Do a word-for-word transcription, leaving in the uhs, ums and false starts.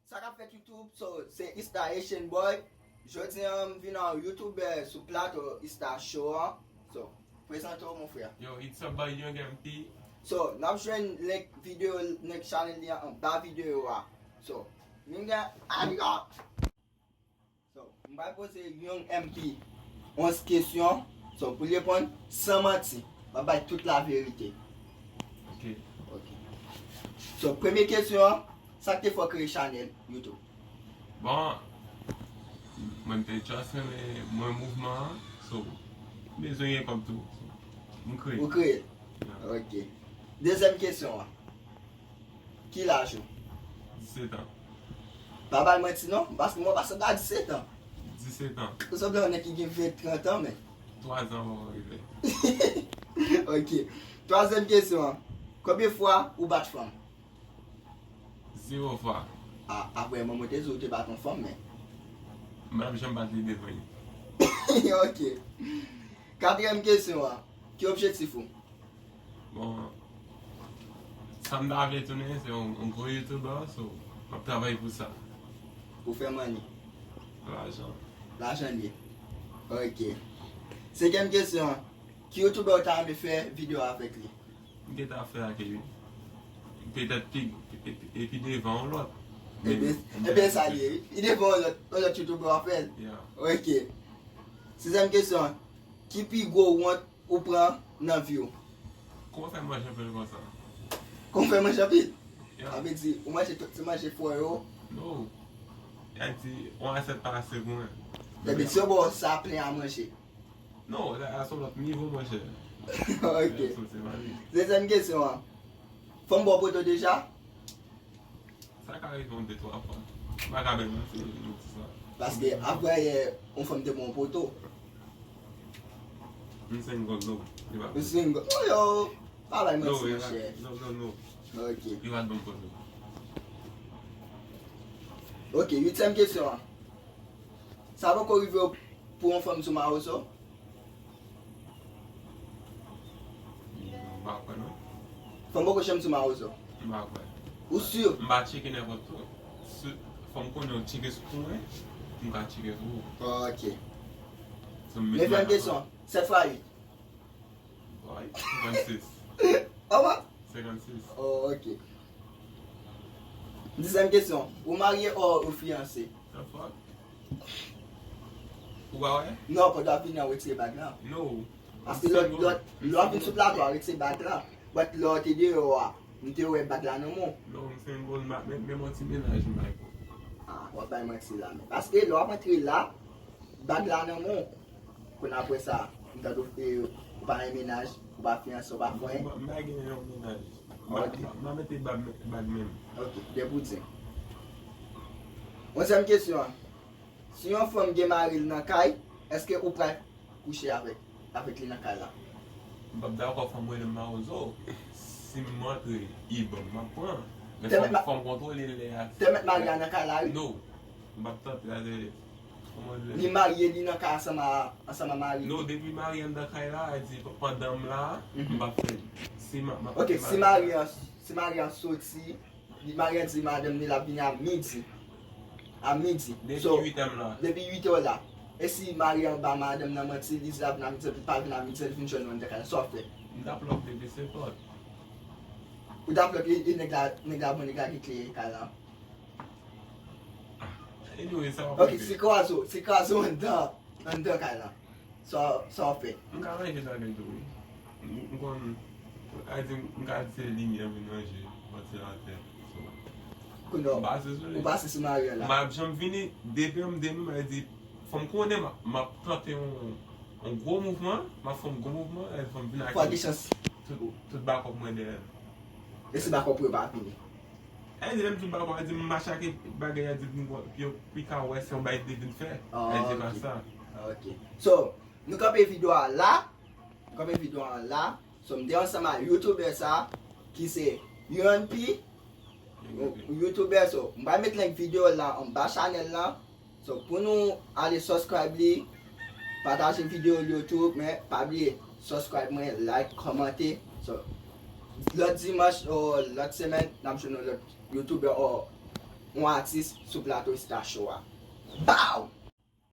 Sa k ap fèt YouTube, so, se Ista Haitian Boy. Jodi a, m vin an YouTuber sou plato Ista Show an. So, prezante w, mon frè. Yo, it's your boy Young M P. So, n ap jwenn link videyo, link channel li an anba videyo a. So, m gen, a, So, m pral poze Young M P onz kesyon. So, pou l reponn san manti, m ap bay tout laverite. Ok. Ok. So, premye kesyon an, sa k te fè w kreye chanèl YouTube? Bon, mwen m te just renmen mwen mouvman an, so, m bezwen gen kòb tou. So, m kreye. Ou kreye? Yeah. Ok. Dezyèm kesyon an. Ki laj ou? Disèt an. Pa bay manti non, paske mwen pa sanble a disèt an. Disèt an. Ou sanble yon nèg ki gen ven, trant an, men. Twa zan poko rive. Ok. Twazyèm kesyon an. Konbyen fwa ou bat fanm? Zewo fwa. A, apre manman te di w te bat yon fanm, men. M pa janm bat li devan li. Ok. Katriyèm kesyon an. Ki objektif ou? Bon, sa m ta vle tounen, se yon, yon gwo youtubè, so, m ap travay pou sa. Pou fè money. Lajan. Lajan li ye. Ok. Senkyèm kesyon an. Ki youtubè ou ta renmen fè videyo avèk li? M gentan ap fè ak li. Petèt pi, pi, pi, pi devan yon lòt. Ebyen, ebyen sa li ye, wi. Pi devan yon lòt, yon lòt youtubè w ap fè l. Yeah. Ok. Sizyèm kesyon an. Ki pi gwo wont ou pran nan vi w? Kòman fè manje anpil konsa? Kòman fè manje anpil? Yeah. Sa vle di, ou manje tout ti manje fò yo? No. Sa vle di, yon asyèt pa ase pou mwen. Ebyen, si yo ba w sa plen a manje. No, sa, sa se yon lòt nivo, monchè. Ok. Dezyèm kesyon an. Fanm ba w poto deja? Sa ka rive yon de twa fwa. M pa ka bay manti, m di sa. Paske apre yè, yon fanm te ba w poto. M single, no. Li pa... Ou single? Oh, yo, pa bay manti, monchè. No, no, no. Ok. Li pa t ban m poto. Ok, uityèm kesyon an. Sa poko rive w pou yon fanm sou mawozo? M pa kwè non. Fanm poko janm sou mawozo? M pa kwè. Ou si? M pa tcheke nenpòt tou. Si fanm konnen w tcheke sou mwen, m ka tcheke sou ou. Ok. So, m met... Nevyèm kesyon, sèt fwa uit. Boy, senkannsis. Kòman? Senkannsis. Oh, ok. Dizyèm kesyon. Ou marye or ou fiyanse? The fuck? Ou pa wè? Non, pandan w ap vini an, w retire bag la. No. Paske lè w, lè w, lè w ap vin sou plato a, retire bag la. But lè w te deyò a, m te wè bag la nan men w. No, m single, m pa, men, men yon ti mennaj m bay pou. Ah, w ap bay manti la, men. Paske lè w ap antre la, bag la nan men w. Kounye a apre sa, m tande w, e, ou pa gen mennaj, ou pa fiyanse, ou pa fè anyen. M pa, m pa gen yon mennaj. M pa, m pa, m pa mete bag, bag menm. Ok, depi w di. Onzyèm kesyon an. Si yon fanm gen mari l nan kay, èske ou pral kouche avèk, avèk li nan kay la? M p ap dakò fanm rele m mawozo. Si m antre, li ban m, m ap pran. Men fò m, fò m kontwole lè a. Te mèt mari a nan kay la, wi. No. M p ap tante, gade. Li marye, li nan kay ansanm a, ansanm a mari li. No, depi marye anndan kay la, a di pandan m la, m p ap fè l. Si m, m ap... Ok, si mari an, si mari an soti, li, mari an di madanm li l ap vini a midi. A midi. Depi uit è m la. Depi uit è la. E si mari an ba madanm nan manti, li di l ap vin a midi, epi l pa vin a midi, li vin jwenn ou anndan kay la, sa w ap fè? M t ap lòk depi se pòt. Ou t ap lòk, e, e nèg la, nèg la, bon, nèg la gen kle kay la. Anyway, sa w ap... Ok, rive. Se kraze w, se kraze w anndan, anndan kay la. Sa, sa w ap fè? M ka ranje bagay tou, wi. M, m konn, a di, m ka di se limyè m vin ranje, vantilatè. So, kounye a, m pase sou li. Ou pase sou mari an la. M ap janm vini, depi m de m, a di, fò m konnen m ap, m ap tante yon, yon gwo mouvman, m ap fè yon gwo mouvman, a di fò m vin ak... Fò gen chans. Tout, tout bakòp mwen dèyè l. E si bakòp yo pa vini? Èl di lè m di m pa kwè, èl di m machake bagay, èl di m yo pi ka wè se yon bagay ki te vin fè. Èl di pa sa. Ah, ok. So, nou kanpe videyo a la. Nou kanpe videyo a la. So, m te ansanm ak youtubè sa, ki se U N P. U N P. Youtubè, so, m pral met link videyo la anba chanèl la. So, pou nou ale subscribe li, pataje videyo l yo tou, men pa bliye, subscribe mwen, like, kòmante. So, lòt dimanch, o lòt semèn, n ap jwenn yon lòt youtubè, o yon atis sou plato Star Show a. Bow!